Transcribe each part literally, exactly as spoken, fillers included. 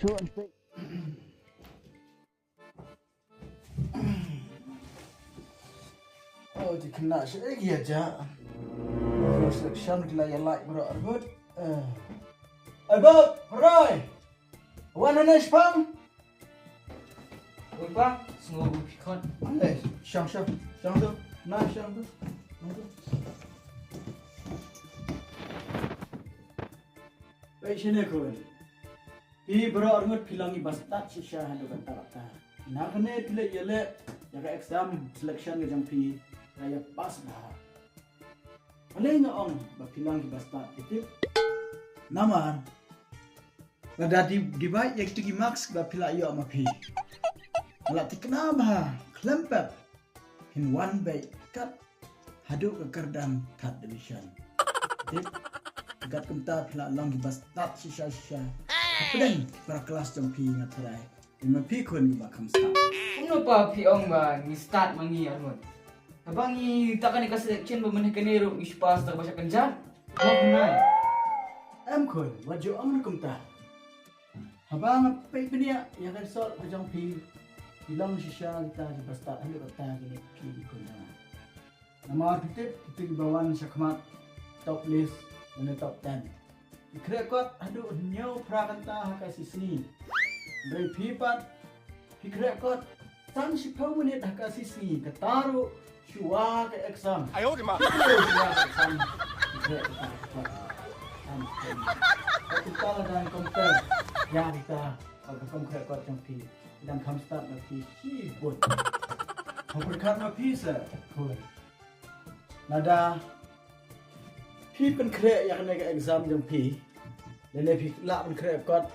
Tu an pe. Oh, ti kena sha egi aja. Selection kila ya like bro arbut. Eh. Arbut, Roy. Wan na shpang. Oi pa, sngew phi khot. Ale, shang shang, shang tu. Na shang tu. Shang tu. Peit shane khun. Phi baroh arngut phi long i bastad shisha haduh katta katta. Na kane phi leh ïaleh ïa ka exam selection ka jong phi, ka ïa pass bha. Balei nga ong ba phi long i bastad, phi tip? Namar lada di, divide ïa kitu ki marks ba phi la ïoh ma phi, nga la thikna bha khlem pep phin wan beit kat haduh ka kyrdan third division. Tip, kat kumta phi la long ki bastad shisha shisha hapdeng ki para klas jong phi. Nga tharai ma phi khun kiba kham stad. Kumno pa phi ong ba ngi stad ma ngi arngut? Haba ngi, ta kane ka selection ba mynta kane ruh ngi shu pass da kaba shah kynjat. Mo kumne. Em khun, wat ju ong kumta. Haba nga peit bniah ïa ka result ka jong phi, phi long shisha kita kiba stad haduh katta kine ki khun jong nga. Namar phi tip, kita kiba wan shakhmat top list lane top ten, ki khreh kot haduh hynñiew phra kynta ha ka shisngi. Hynrei phi pat, phi khreh kot tang shiphew minit ha ka shisngi, kata ruh shuwa ka exam. Ayo di ma. Shuwa ka exam. Ki khreh kata ka kot. Am, am. Ka kita la dang compare ïa kita, ka khreh kot jong phi. Dang kham stad na phi shibun. Haba pyrkhat na phi sa, khun. Lada phi pynkhreh ïa kane ka exam jong phi, lane phi lah pynkhreh kot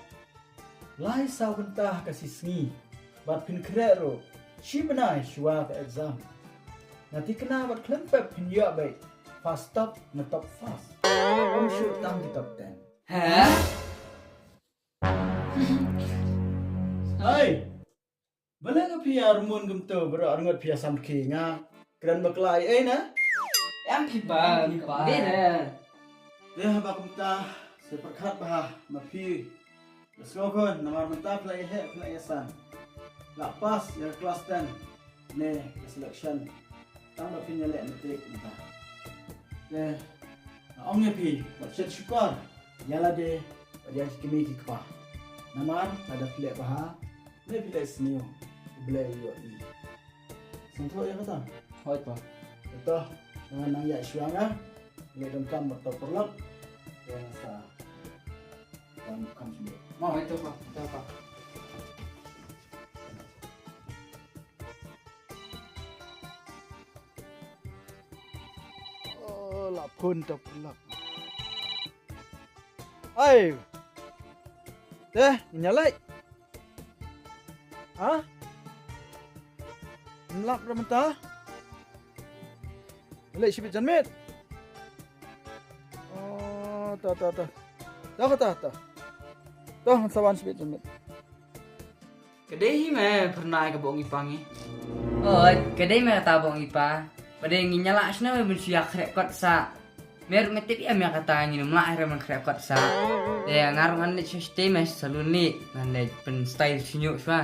lai saw kynta ha ka shisngi, bad pynkhreh ruh shi bnai shuwa ka exam, nga thikna bad khlem pep phin ïoh beit first top na top first. Ym shuh tang ki top ten. Ha? Hai. Balei nga phi armun kumto, baroh arngut phi ïasam ki, nga kren bakla ei na? Em phi ba, em phi ba. Dei na. Dei haba kumta, sa pyrkhat bha ma phi. Let's go khun, namar mynta phi la ïa heh, phi la ïasan. La pass ïa ka class ten ne ka selection. Tang ba phin ïaleh matric mynta. Te nga ong ïa phi, wat shet shukor ïa lade bad ïa ki kmie ki kpa. Namar lada phi leh bha, ne phi leh sniew, U Blei u ïohi. Sngewthuh ïa kata? Hooid pa. Te to, ngan nang ïaid shuwa nga. Leh donkam bad to paralok. Te nga sa Kam, kam sini. Mo, ito pa, ito pa. Oh, la phone to pulak. Ai. Te, nyalai. Ha? Nlap ra mynta. Leh shibit janmiet. Oh, ta, ta, ta. Ta, ta, ta. Ta, ngan sa wan shibit janmiet. Ka dei hi me, Phyrnai, kaba ong i pa ngi. Oh, ka dei me kata ba ong i pa. Ba dei ngi ñiah lah shna me ban shu ïa khreh kot sa. Me ruh me tip ïa me kata ngin ym lah re ban khreh kot sa. Te nga ruh ngan leit sha shatei me, salon lei ngan leit pyn style shñiuh shwa.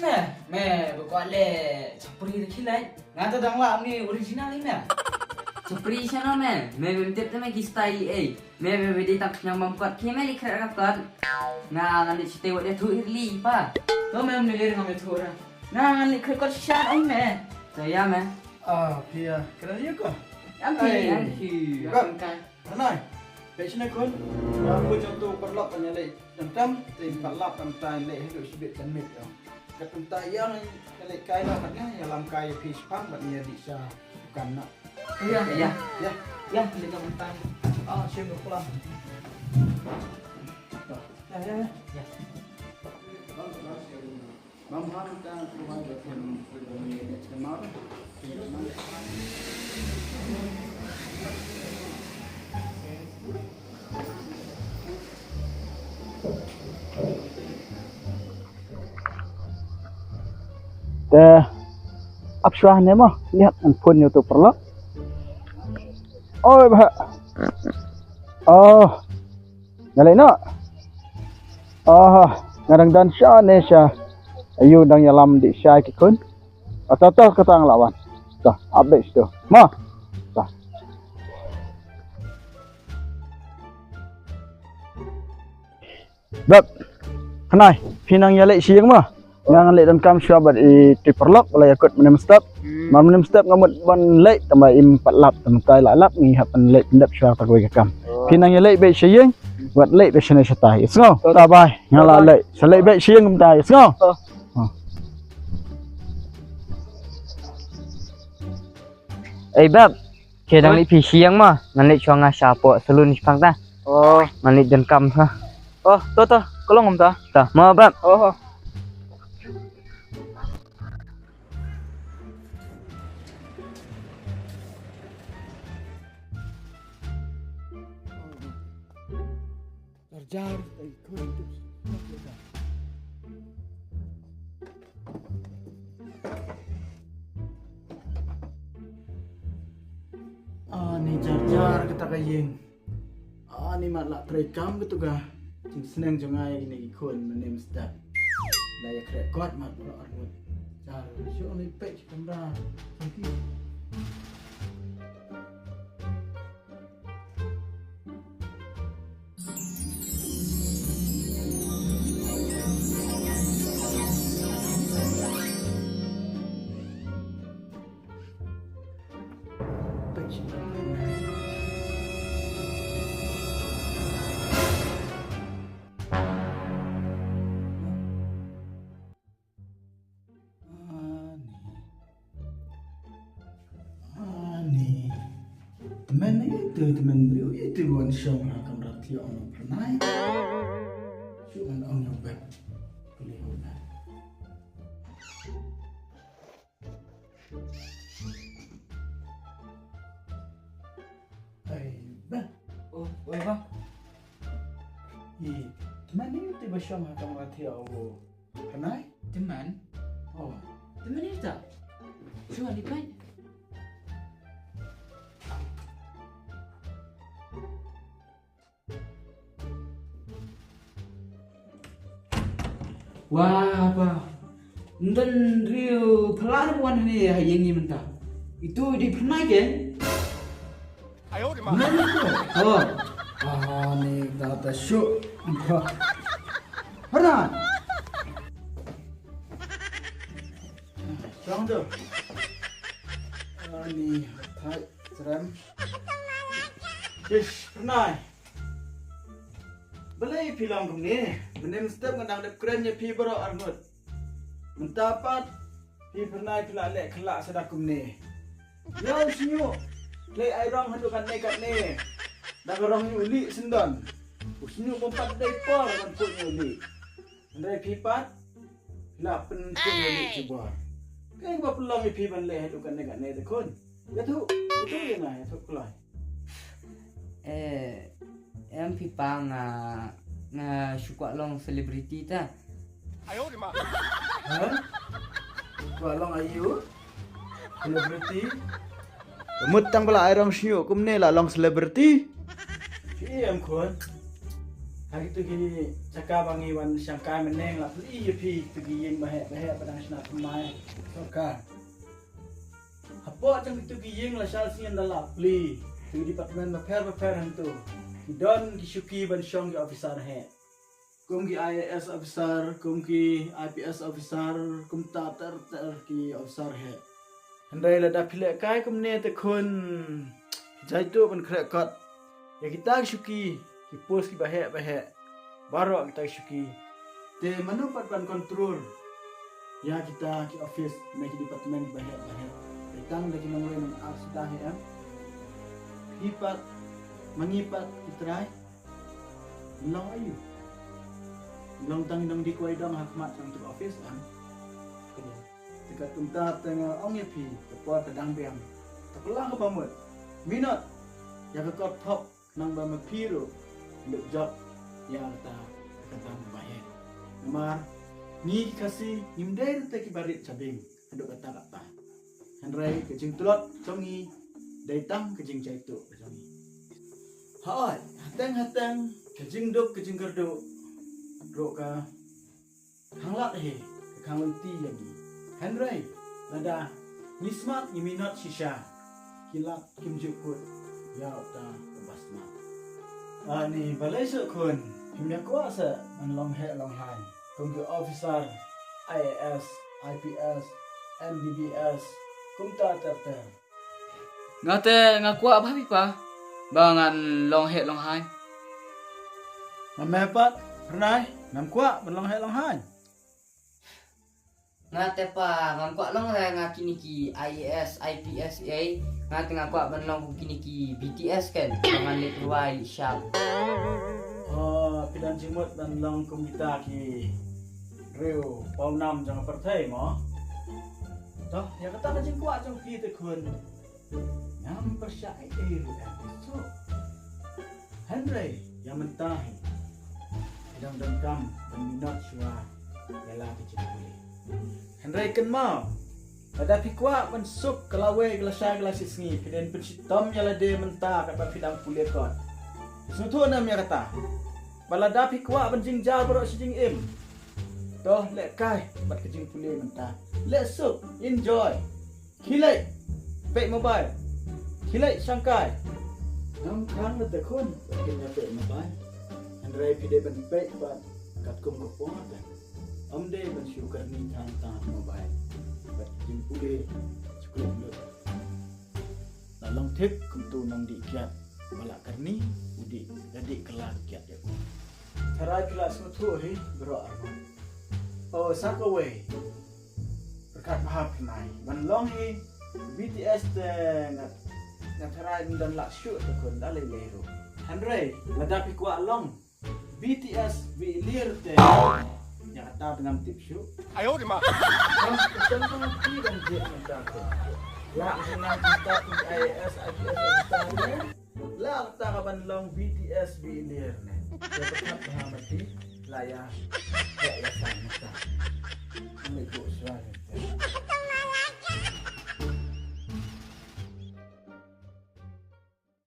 Me, me ba kwah leh chapri da khie leit. Nga te dang lah uni original hi me. Chapri shano me, me me tip te me ki style ei. Me me me dei tang khñiang bam kot, khie me leit khreh kot. Nga ngan leit shatei wat ïathuh hi ri pa. To me, me leit nga me thuh ra. Nga ngan leit khreh kot shisha ei me. To ïa me. Ah, phi ïa kren ïa ko. Am phi, ai, am phi. Kot. Am kai. Phyrnai. Peit shane khun. Nga pun jong tu paralok kan ïa leit. Dang tam te pat lap dang tai leh haduh shibit janmiet ïa. Kat kumta ïa ngan ïa leit kai noh kat nga ïa lam kai ïa phi shaphang bad ïa dih sha dukan noh. Ïa, ïa. Ïa. Ïa, leit noh kumta. Ah, shim duh plang. Ïa, ïa, ïa. Ïa. Te ap shuwa ne mo, lihat ngan phone ïa uto u paralok. Oi bah. Oh. Nga leit noh. Oh. Nga dang don sha ne sha. Ayu dang ïalam dih sha ki khun. Ata ta kata nga la wan. Ta, ap beit sha tu. Ma. Ta. Beb, Pyrnai, phi nang ïaleit sha ïing ma? Nga ngan leit donkam shuwa bad i Tipperlok, la ïakut mynne mynstep. Hmm. Mar mynne mynstep nga mut ban leit tang ba im pat lap, tang mynta i la lap ngi hap ban leit pyndep shuwa ta kawei ka kam. Oh. Phi nang ïaleit beit sha ïing, wat leit beit shane shatai. Ïa sngew? Oh. Ta bye, nga la leit. Sa leit beit sha ïing mynta, ïa sngew? Oh. Oh. Ei beb, Ke dang leit phi sha ïing ma, ngan leit shuwa nga sha pdeng salon shipang ta. Oh. Ngan leit donkam sa. Oh, to to, ka long kumta. Ta, ma beb. Oh. Jar jar, ai, khun tu. Ani jar jar kata ka ïing. Ani mat la trei kam katu ka. Jingsneng jong nga ïa kine ki khun mynne mynstep. La ïa khreh kot mat la arngut. Jar shu ni peit kamra. Thank you. Ani. Ani. Tymmen ïa ito, tymmen briew ïa ito ban shong ha kamra thiah u Pyrnai. Shu ngan ong ïa u Beb. Kylli u Beb. Ai Beb. Oh, oi Beb. Ïa, tymmen ïa ito ba shong ha kamra thiah u Pyrnai? Tymmen? Oh. Tymmen ïa ita? Shu ani peit. Wah, pa. Ym don riew phylla ruh wan hangne ha ïing ngi mynta. Itu i dei Pyrnai kein? Pyrnai mynta? Oh. Ah, ni kata shuh. Pyrnai. Shong tu. Ah, ni thait srem. Ish, Pyrnai. Balei phi long kumne? Mynne mynstep nga dang dep kren ïa phi baroh arngut. Mynta pat phi Pyrnai phi la leh khlak sa da kumne. Ïa u shñiuh. Leh ai rong haduh katne katne. Da ka rong ïa u lieh syndon. U shñiuh bym pat dei por ban put ïa u lieh. Hynrei phi pat phi la pynput ïa u lieh shibor. Kaei ba pynlong ïa phi ban leh haduh katne katne te khun? Ïathuh, ïathuh ïa nga, ïathuh kloi. Eh, em phi pa nga, nga shu kwah long celebrity ta. Ha? Kwah long aïu? Celebrity? Mut tang ba la ai rong shñiuh kumne la long celebrity? Phi em khun. Ha kitu ki jaka ba ngi wan shangkai mynne la plie ïa phi kitu ki ïing ba heh ba heh ba dang shna thymmai sorkar. Hapoh jong kitu ki ïing la shah sien da la plie. Ki department bapher bapher hangtu ki don ki shuki ban shong ki officer heh. Kum ki I A S officer, kum ki I P S officer, kumta ter ter ki officer heh. Hynrei lada phi lehkai kumne te khun, jaituh ban khreh kot. Ïa kita ki shuki, ki post kiba heh ba heh. Baroh kita ki shuki. Te mano pat ban control ïa kita ki office ne ki department ba heh ba heh? Te tang da ki nongwei nongar sida heh em. Phi pat, ma ngi pat ki trai. Long aïu? Long tang i nongdie kwai dong ha khmat jong tu office em. Te katkum ta te nga ong ïa phi, ka por ka dang biang. Te pynlong kaba mut. Minot ïa ka kot thok. Nang ba ma phi ruh ym dei jop ïa kata ka dang ba heh. Namar ngi ki Khasi ngim dei ruh te kiba rit sha beng haduh katta katta. Hynrei ka jingtlot jong ngi dei tang ka jingjaituh ka jong ngi. Hooid, hateng hateng ka jingduk ka jingkyrduh ruh ka Khanglad hi ka khanglynti ïa ngi. Hynrei lada ngi smat ngi minot shisha, ki lad kim ju kut ïa uta uba smat. Ani balei shuh khun, phim ïa kwah seh ban long heh long haiñ kum ki officer, I A S, I P S, M B B S, kumta ter ter. Nga te nga kwah bha phi pa ba ngan long heh long haiñ. Ma me pat, Pyrnai, ngam kwah ban long heh long haiñ. Nga te pa ngam kwah long re nga kine ki I A S, I P S ei. Nga te nga kwah ban long kum kine ki B T S ken. Ba ngan leit rwai leit shap. Oh, phi dang jingmut ban long kum kita ki riew pawnam jong ka pyrthei mo? To, ïa kata ka jingkwah jong phi te khun, ngam pyrshah ei ei ruh ïa phi shuh. Hynrei ïa mynta hi, phi dang donkam ban minot shuwa ïa la ka jingpule. Hynrei kynmaw, lada phi kwah ban suk ka lawei ka lashai ka lashisngi, phi dei ban pynshitom ïa lade mynta katba phi dang pule kot. Sngewthuh ne em ïa kata? Ba lada phi kwah ban jingjia baroh shi jingim, to leh kai bad ka jingpule mynta. Leh suk, enjoy. Khie leit peit mobile, khie leit shangkai. Ngam khrang lada khun ba kin ïa peit mobile. Hynrei phi dei ban peit pat katkum ka por. Ym dei ban shu kyrni tang tang ha mobile bad jingpule shu khlem lut. La long thik kumto nongdih kiad ba la kyrni u dih, la dih kylla kiad ïa u. Tharai phi la sngewthuh hi baroh arngut. O sa kawei, pyrkhat bha Pyrnai, ban long hi B T S te nga, nga tharai ym don lah shuh te khun, da lei lei ruh. Hynrei lada phi kwah long B T S ba ilir te, ïa kata te ngam tip shuh. Ai ho de ma. Ngam tip shuh ba phi dang jied mynta te. La ka nang mynta phi I A S, I P S, I P S ne. La kata ka ban long B T S ba ilir ne. Te pyrkhat bha ma phi, la ïa, ïa ïa san mynta. Ngam leh buh shuwa ne.